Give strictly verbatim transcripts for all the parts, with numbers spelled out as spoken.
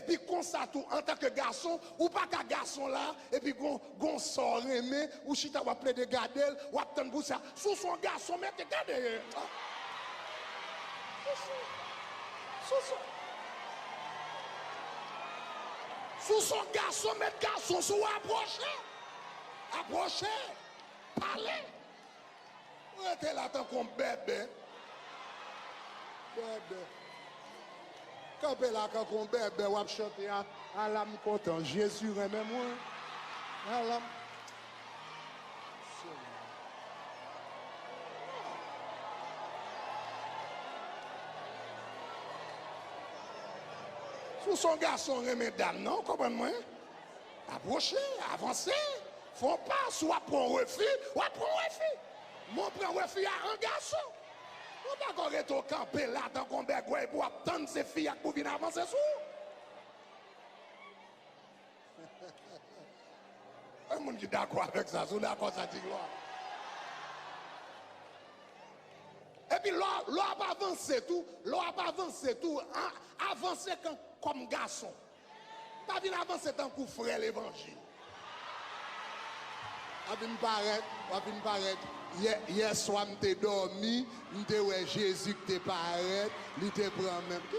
Epi konsa tou, antanke gason, ou pa ka gason la, epi gon, gon sa w renmen, ou chita w ap plede gade l, w ap tann pou sa. Si w se yon gason, mete, gade. Si w se, si w se, si w se yon gason, met gason sou ou, apwoche. Apwoche. Pale. Ou rete la tankou yon bèbè. Bèbè. Kanpe la tankou yon bèbè, w ap chante a, ala m kontan, Jezi renmen mwen. Ala m. Si w se yon gason renmen dam nan, ou konprann mwen? Apwoche, avanse, fè yon pa, si w ap pran refi, w ap pran refi. Men w pran refi a an gason. Ou pa ka rete w kanpe la tankou yon bègwèy pou w ap tann se fi a k pou vin avanse sou ou. E moun ki dakò avèk sa, si w dakò sa, di glwa. Epi lè w, lè w ap avanse tou, lè w ap avanse tou, a-, avanse kan, kòm gason. Pa vin avanse tankou frè levanjil. W ap vin parèt, w ap vin parèt. Yè, yè swa m te dòmi, m te wè Jezi k te parèt, li te pran men m.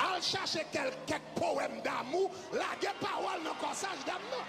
Al chache kèl, kèk powèm damou, lage pawòl nan kòsaj dam nan.